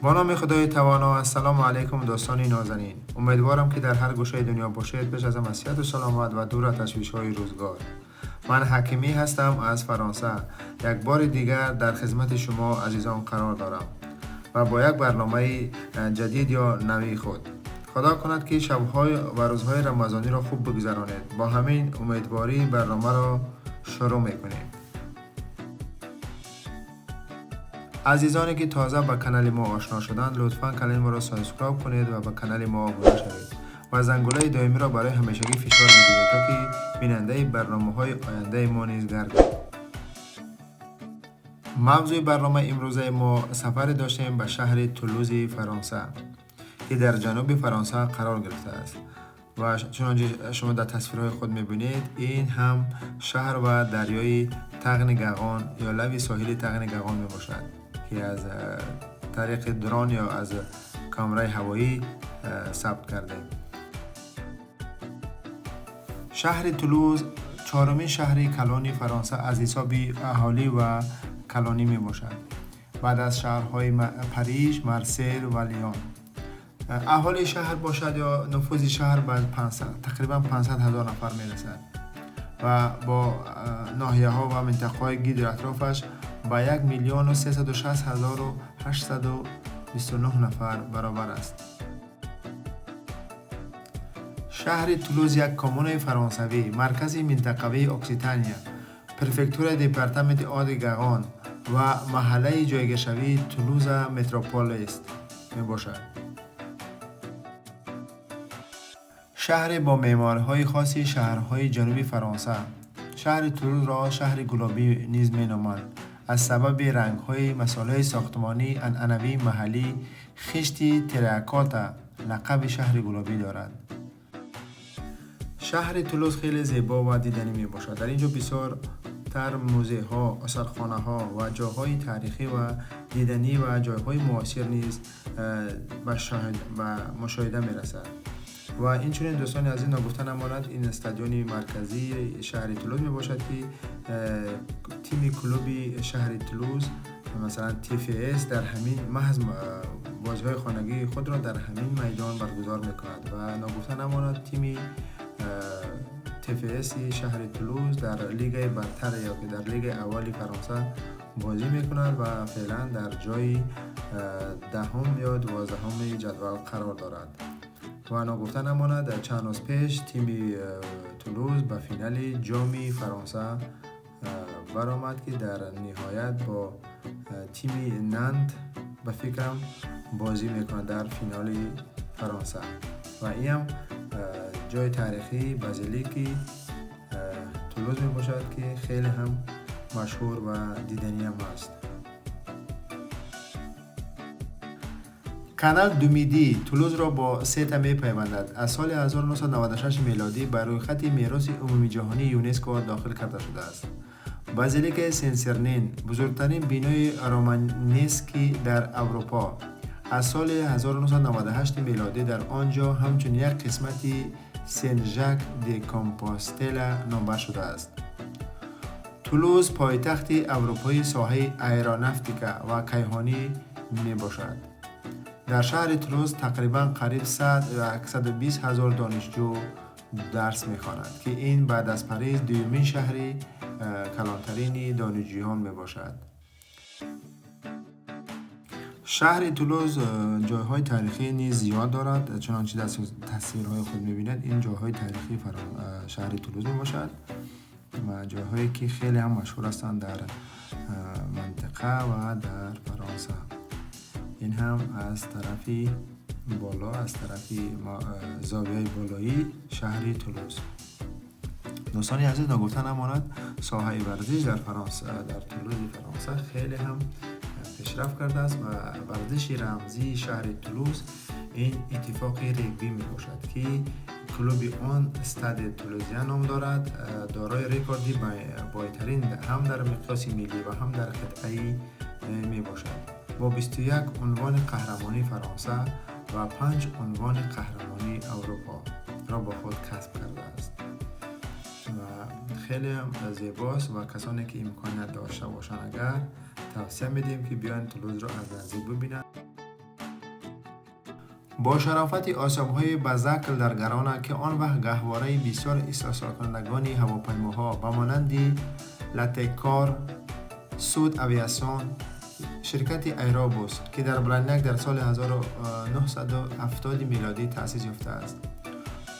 Бо номи Худои Тавоно. Ассалому алайкум, дӯстони нозанин. Умедворам, ки дар ҳар гӯшаи дунё бошед, пеш аз ҳама сиҳату саломат ва дур аз ташвишҳои рӯзгор. Ман Ҳакимӣ ҳастам аз Фаронса. Як бори дигар дар хизмати шумо азизон қарор дорам ва бо як барномаи ҷадид ё нави худ. Худо кунад, ки шабҳои ва рӯзҳои рамазониро хуб бигузаронед. Бо ҳамин умедворӣ барномаро шурӯъ мекунем. Азизоне, ки тоза ба канали мо ошно шуданд, лутфан канали моро subscribe кунед ва ба канали мо обуна шавед ва зангулаи доимиро барои ҳамешагӣ фишор бидиҳед, то ки бинандаи барномаҳои ояндаи мо низ гардед. Мавзӯи барномаи имрӯзаи мо: сафаре доштем ба шаҳри Тулузи Фаронса, ки дар ҷануби Фаронса қарор гирифтааст. Ва чунончи шумо дар тасвирҳои худ мебинед, ин ҳам шаҳр ва дарёи Тағни Гағон ё лаби соҳили Тағни Гағон мебошад, ки аз тариқи дрон ё аз камераи ҳавоӣ сабт кардем. Шаҳри Тулуз чорумин шаҳри калони Фаронса аз ҳисоби аҳолӣ ва калонӣ мебошад, баъд аз шаҳрҳои Париж, Марсел ва Лион. Аҳолии шаҳр бошад ё нуфузи шаҳр ба тақрибан 500 ҳазор нафар мерасад ва бо ноҳияҳо ва минтақаҳои гирду атрофаш ба 1 миллиону 360 ҳазору 829 нафар баробар аст. Шаҳри Тулуз як коммунаи фаронсавӣ, маркази минтақавии Окситания, префектураи департаменти Оди Гағон ва маҳаллаи ҷойгиршавии Тулуза Метрополист мебошад. Шаҳре бо меъмориҳои хоси шаҳрҳои ҷануби Фаронса. Шаҳри Тулузро шаҳри гулобӣ низ меноманд аз сабаби рангҳои масолеҳи сохтмонии анъанавии маҳаллӣ, хишти терракота. Лақаби шаҳри гулобӣ дорад. Шаҳри Тулуз хеле зебо ва диданӣ мебошад. Дар ин ҷо бисёртар музейҳо, осорхонаҳо ва ҷойҳои таърихӣ ва диданӣ ва ҷойҳои муосир низ ба мушоҳида мерасад. Ва инчунин, дӯстони азиз, ногуфта намонад, ин стадиони марказии шаҳри Тулуз мебошад, ки тими клуби шаҳри Тулуз, масалан ТФС, дар ҳамин маҳз бозиҳои хонагии худро дар ҳамин майдон баргузор мекунад. Ва ногуфта намонад, тими ТФСи шаҳри Тулуз дар лигаи бартар ё ки дар лигаи аввали Фаронса бозӣ мекунад ва феълан дар ҷои 10-ум ё 12-уми ҷадвал қарор дорад. Ва ногуфта намонад, чанд рӯз пеш тими Тулуз ба финали ҷоми Фаронса баромад, ки дар ниҳоят бо тими Нант, ба фикрам, бозӣ мекунад дар финали Фаронса. Ва инам ҷои таърихии базилики Тулуз мебошад, ки хеле ҳам машҳур ва диданиам ҳаст. Канал ду Миди Тулузро бо Сета мепайвандад. Аз соли 1996 мелодӣ ба рӯйхати мероси умумиҷаҳонии ЮНЕСКО дохил карда шудааст. Базиликаи Сен-Сернен, бузургтарин бинои романески дар Аврупо, аз соли 1998 мелодӣ дар он ҷо ҳамчун як қисмати Сен-Жак де Компостела номбар шудааст. Тулуз пойтахти аврупои соҳаи аэронавтика ва кайҳонӣ мебошад. Дар шаҳри Тулуз тақрибан қариб 100 ё 120 ҳазор донишҷӯ дарс мехонад, ки ин баъд аз Париж дуюмин шаҳри калонтарини донишҷӯён мебошад. Шаҳри Тулуз ҷойҳои таърихӣ низ зиёд дорад. Чунончи дар тасвирҳои худ мебинед, ин ҷойҳои таърихии шаҳри Тулуз мебошад ва ҷойҳое, ки хеле ҳам машҳур ҳастанд дар минтақа ва дар Фаронса. Ин ҳам аз тарафи боло, аз тарафи зовияи болоии шаҳри Тулуз. Дӯстони азиз, ногуфта намонад, соҳаи варзиш дар Фаронса, дар Тулузи Фаронса хеле ҳам пешрафт кардааст ва варзиши рамзии шаҳри Тулуз ин иттифоқи регбӣ мебошад, ки клуби он Стаде Тулузия ном дорад, дорои рекорди бойтарин ҳам дар миқёси миллӣ ва ҳам дар қитъаӣ мебошад, бо 21 унвони қаҳрамонии Фаронса ва 5 унвони қаҳрамонии Аврупоро бо худ касб кардааст. Ва хеле зебост ва касоне, ки имконият дошта бошанд, агар, тавсия медиҳем, ки биёянд, Тулузро аз наздик бибинанд. با شرافت آسیاب‌های بزکل در گرانه که آن وقت گهواره بسیار استحصالکنندگان هواپیماها به مانند لتکار، سود اویاسون، شرکت ایرابوس که در برنک در سال 1970 میلادی تأسیس یافته است.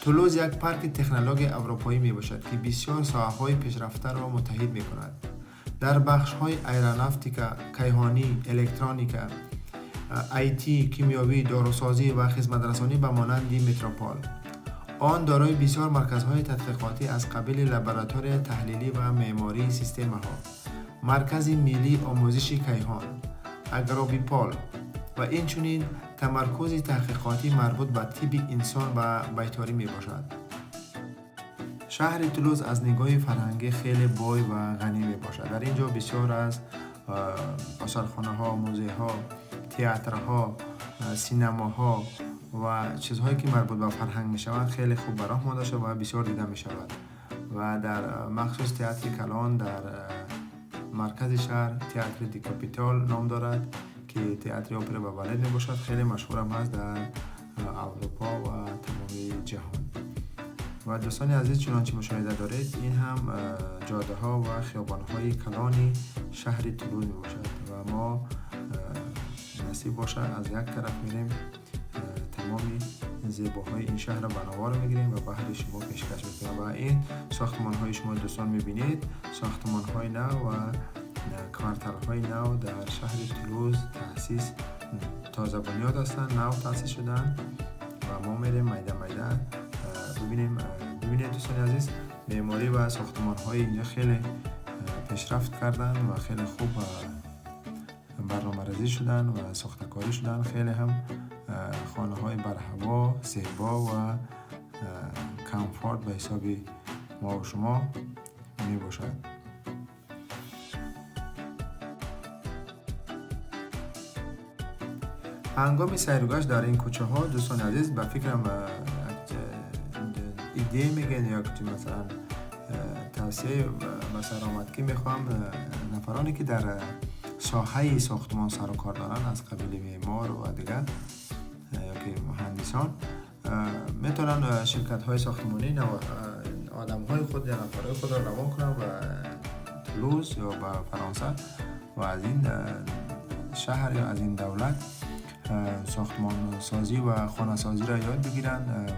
تولوز یک پارک تکنولوژی اروپایی می باشد که بسیار ساحه‌های پیشرفته را متحد می کند. در بخش‌های aéronautique، کیهانی، الکترونیک، IT، کیمیاوی، داروسازی و خدمترسانی به مانند متروپول. آن دارای بسیار مرکزهای تحقیقاتی از قبیل لابراتوار تحلیلی و معماری سیستم‌ها، مرکز ملی آموزش کیهان، اگروبیپال و اینچنین تمرکز تحقیقاتی مربوط به طب انسان و بیطاری می باشد. شهر تولوز از نگاه فرهنگی خیلی بای و غنی می باشد. در اینجا بسیار از آثارخانه ها، موزه ها، تئاترها، سینماها و چیزهایی که مربوط به فرهنگ می شوند خیلی خوب براه مانده شده و بسیار دیده می شود. و در مخصوص تئاتر کلان در مرکز شهر، تئاتر دی کاپیتال نام دارد که تئاتر اپرا و بالت می باشد، خیلی مشهور هم هست در اروپا و تمام جهان. و دوستان عزیز، چنانچه مشاهده دارید این هم جاده ها و خیابان های کلانی شهر تولوز می باشد و ما نصیب باشه از یک طرف میریم تمام زیباهای این شهر را به نوار میگیریم و بهر شما پیشکش میکنیم. و این ساختمان های شما دوستان میبینید، ساختمان های نو و کارترهای نو در شهر تولوز تأسیس تازه بنیاد هستند، نو تأسیس شدن و ما میریم میده میده ببینیم. ببینید دوستان عزیز، معماری و ساختمان های اینجا خیلی پیشرفت کردن و خیلی خوب برنامه‌ریزی شدن و ساختکاری شدن. خیلی هم خانه های برهوا، زیبا و کمفورت به حساب ما و شما می باشد. هنگام سیر و گشت در این کوچه ها دوستان عزیز، به فکرم ایده میگن یا که مثلا توصیه به سر آمد که میخوام نفرانی که در ساحه ساختمان سر و کار دارن از قبیل معمار و دیگر یا که مهندسان، میتونن شرکت های ساختمانی آدم های خود یا نفرهای خود را روان کنن و تولوز یا به فرانسه و از این شهر یا از این دولت ساختمان سازی و خانه سازی را یاد بگیرن و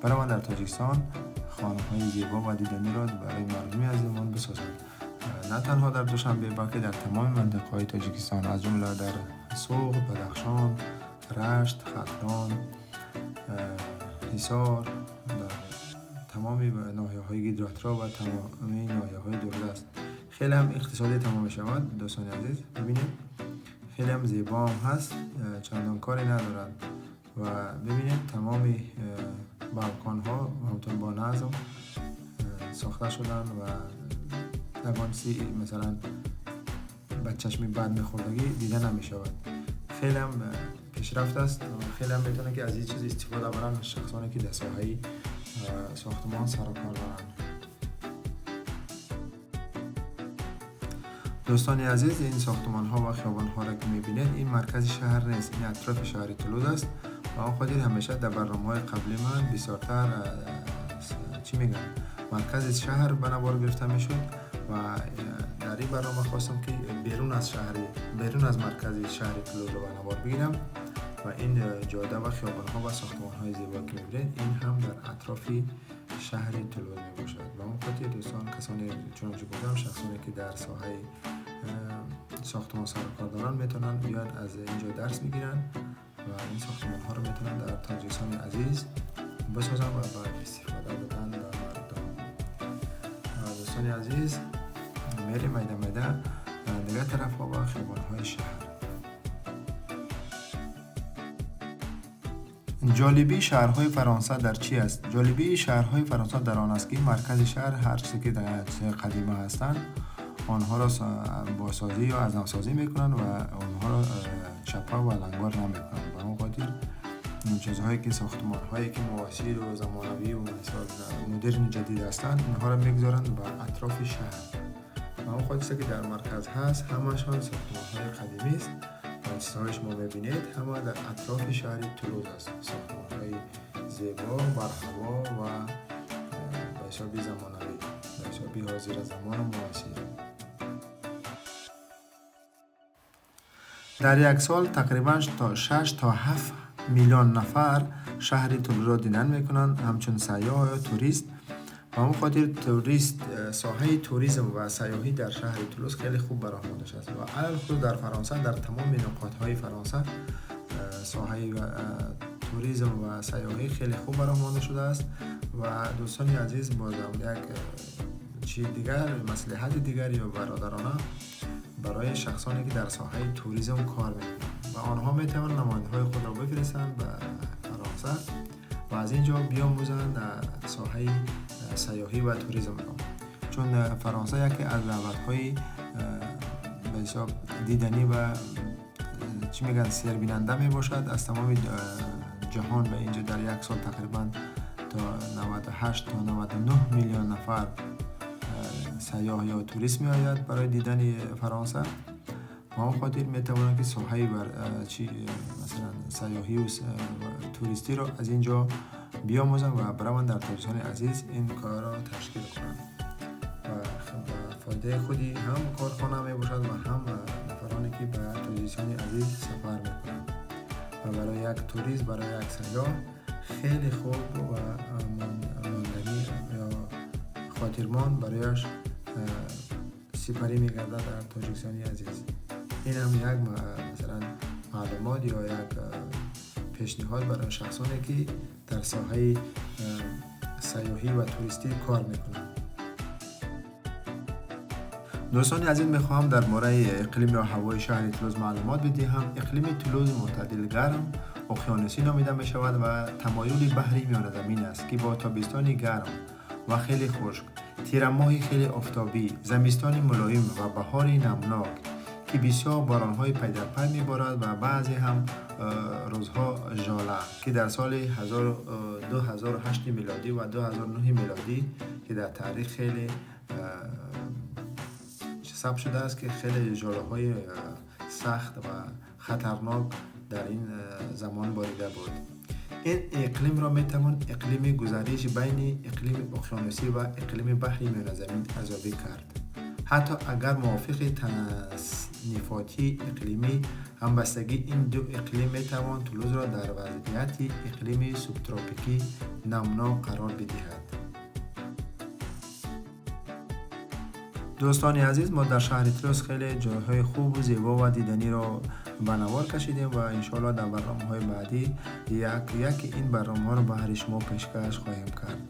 برای در تاجیکستان خانه های زیبا و دیدنی را برای مردمی از ایمان بسازند. نه تنها در دوشنبه بلکه در تمام منطقه های تاجیکستان، از جمله در سغد، بدخشان، رشت، ختلان، حصار، در تمام ناحیه های گیدراترا و تمام ناحیه های دوردست. خیلی هم اقتصادی تمام شود دوستان عزیز. ببینید خیلی هم زیبا هم هست، چندان کاری ندارد و ببینید تمام بالکن ها همچنان با نظم ساخته شدن و نگانسی مثلا به چشم بد میخوردگی دیده نمی شود. خیلی هم پیشرفت است، خیلی هم میتونه که از این چیز استفاده برن شخصانی که در ساحه ساختمان سر و کار دارند. دوستان عزیز، این ساختمان ها و خیابان ها را که میبینید این مرکز شهر نیست، این اطراف شهر تولوز است و آن خاطر همیشه در برنامه های قبلی من بسیارتر چی میگن مرکز شهر به نوار گرفته میشد و در این برنامه خواستم که بیرون از شهر، بیرون از مرکز شهر تولوز رو به نوار بگیرم و این جاده و خیابان ها و ساختمان های زیبا که میبینید این هم در اطراف شهر تولوز میباشد. و اون خاطر دوستان، کسانی چنانچه گفتم شخصانی که در ساحه ساختمان سر و کار دارن میتونن بیان از اینجا درس بگیرن و این ساختمان ها رو میتونن در تاجیکستان عزیز بسازن و بعد استفاده بدن به مردم. دوستان عزیز، میریم میده میده دیگه طرف ها و خیابان های شهر. جالبی شهرهای فرانسه در چی است؟ جالبی شهرهای فرانسه در آن است که مرکز شهر هر چیزی که در قدیمه هستند آنها را بازسازی یا از نوسازی میکنن و آنها را چپه و لنگار نمیکنن. به اون خاطر چیزهایی که ساختمان هایی که معاصر و زمانوی و مثلا مدرن جدید هستند اینها را میگذارند به اطراف شهر. به اون خاطر که در مرکز هست همشان ساختمان های قدیمی است و чизҳои шумо мебинед, ҳама дар атрофи шаҳри Тулуз аст. Сохтмонҳои зебо, барҳаво ва ба ҳисоби замонавӣ, ба ҳисоби ҳозира замону муосир. Дар як сол тақрибан то 6 то 7 миллион нафар шаҳри Тулузро дидан мекунанд ҳамчун сайёҳ ё турист. Ба ҳамон хотир турист, соҳаи туризм ва сайёҳӣ дар шаҳри Тулуз хеле хуб бароҳ монда шудааст ва алалхусус дар Фаронса, дар тамоми нуқотҳои Фаронса соҳаи туризм ва сайёҳӣ хеле хуб бароҳ монда шудааст. Ва дӯстони азиз, бозам як чизи дигар, маслиҳати дигар ё бародарона барои шахсоне ки дар соҳаи туризм кор мекунанд ва онҳо метавонанд намояндаҳои худро бифиристанд ба Фаронса ва аз ин ҷо биомӯзанд соҳаи сайёҳӣ ва туризмро, чун Фаронса яке аз давлатҳои ба ҳисоб диданӣ ва чӣ мегӯянд, сербинанда мебошад. Аз тамоми ҷаҳон ба инҷо дар як сол тақрибан то 98 то 99 миллион нафар сайёҳ ё турист меояд барои дидани Фаронса. Ба он хотир метавонанд ки соҳаи чи масалан сайёҳию туристиро аз ин ҷо биомӯзанд ва бираванд дар Тоҷикистони азиз ин корро ташкил кунанд ва ба фоидаи худи ҳам корхона мебошад ва ҳам нафароне ки ба Тоҷикистони азиз сафар мекунанд. Ва барои як турист, барои як сайёҳ хеле хуб ва монданӣ ё хотирмон барояш сипарӣ мегардад дар Тоҷикистони азиз. Ин ҳам як масалан маълумот ё як пешниҳод барои шахсоне ки дар соҳаи сайёҳӣ ва туристӣ кор мекунанд. Дӯстони азиз, мехоҳам дар бораи иқлим ё ҳавои шаҳри Тулуз маълумот бидиҳам. Иқлими Тулуз мӯътадил гарм, уқёнусӣ номида мешавад ва тамоюли баҳри Миёназамин аст, ки бо тобистони гарм ва хеле хушк, тирамоҳи хеле офтобӣ, зимистони мулоим ва баҳори намнок, ки бисёр боронҳои пайдарпай меборад ва баъзе ҳам рӯзҳо жола, ки дар соли 2008 милодӣ ва 2009 милодӣ, ки дар таърих хеле сабт шудааст, ки хеле жолаҳои сахт ва хатарнок дар ин замон борида буд. Ин иқлимро метавон иқлими гузариш байни иқлими уқёнусӣ ва иқлими баҳри Миёназамин арзёбӣ кард. Ҳатто агар мувофиқи таснифоти иқлимӣ ҳамбастагии ин ду иқлим метавон Тулузро дар вазъияти иқлими субтропикӣ намнок қарор бидиҳад. Дӯстони азиз, мо дар шаҳри Тулуз хеле ҷойҳои хубу зебо ва диданиро ба навор кашидем ва иншоалло дар барномаҳои баъдӣ яки ин барномаҳоро баҳри шумо пешкаш хоҳем кард.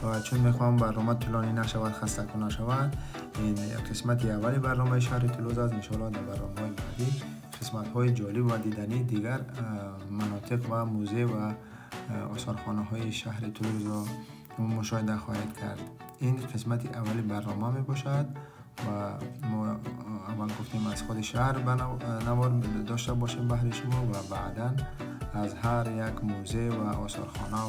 Ва чун мехоҳам барнома тӯлонӣ нашавад, хастакун нашавад, ин қисмати аввали барномаи шаҳри Тулуз аст. Иншоалло дар барномаҳои баъдӣ қисматҳои ҷолиб ва дидании дигар манотиқ ва музей ва осорхонаҳои шаҳри Тулузро мушоҳида хоҳед кард. Ин қисмати аввали барнома мебошад ва мо аввал гуфтем аз худи шаҳр навор дошта бошем баҳри шумо ва баъдан аз ҳар як музей ва осорхона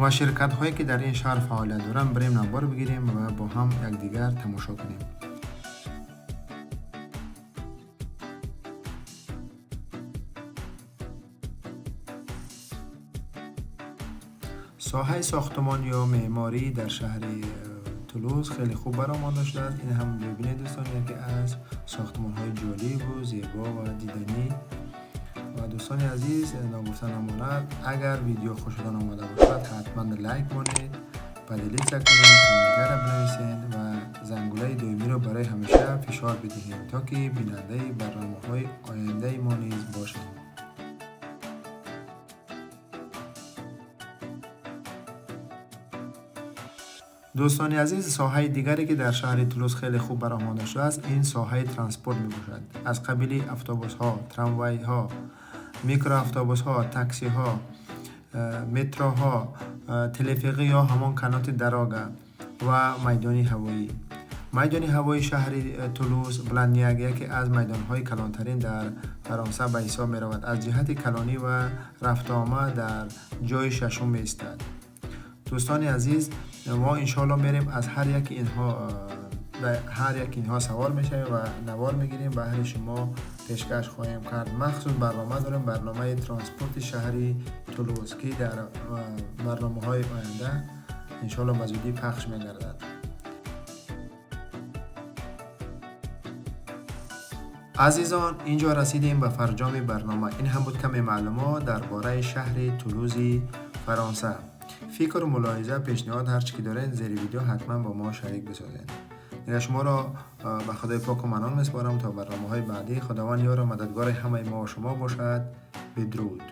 ва ширкатҳое ки дар ин шаҳр фаъолият доранд бирем навор бигирем ва бо ҳам якдигар тамошо кунем. Соҳаи сохтмон ё меъморӣ дар шаҳри Тулуз хеле хуб баромада шудааст. Ин ҳам бибинед дӯстон, яке аз сохтмонҳои ҷолибу зебо ва диданӣ. Ва дӯстони азиз, ногуфта намонад, агар видео хушатон омада бошад, ҳатман лайк монед, поделиться кунед, комментария бинависед ва зангулаи доимиро барои ҳамеша фишор бидиҳед, то ки бинандаи барномаҳои ояндаи мо низ бошед. Дӯстони азиз, соҳаи дигаре ки дар шаҳри Тулуз хеле хуб бароҳ монда шудааст, ин соҳаи транспорт мебошад. Аз қабили автобусҳо, трамвайҳо, микроавтобусҳо, таксиҳо, метроҳо, телефиғӣ ё ҳамон каноти дарога ва майдони ҳавоӣ. Майдони ҳавоии шаҳри Тулуз Бланьяк яке аз майдонҳои калонтарин дар Фаронса ба ҳисоб меравад. Аз ҷиҳати калонӣ ва рафтуомад дар ҷои шашум меистад. Дӯстони азиз, мо иншоалло мерем аз ҳар яки инҳо به هر یک اینها سوار میشویم و نوار میگیریم، به هر شما پیشکش خواهیم کرد. مخصوص برنامه داریم، برنامه transport شهری تولوز که در برنامه های آینده انشالله به زودی پخش میگردد. عزیزان، اینجا رسیدیم به فرجام برنامه. این هم بود کمی معلومات درباره شهر تولوز فرانسه. فکر و ملاحظه، پیشنهاد، هر چی که دارین، زیر ویدیو حتما با ما شریک بسازین. دیگه شما را به خدای پاک و منان میسپارم تا برنامه های بعدی. خداوند یار و مددگار همه ما و شما باشد. بدرود.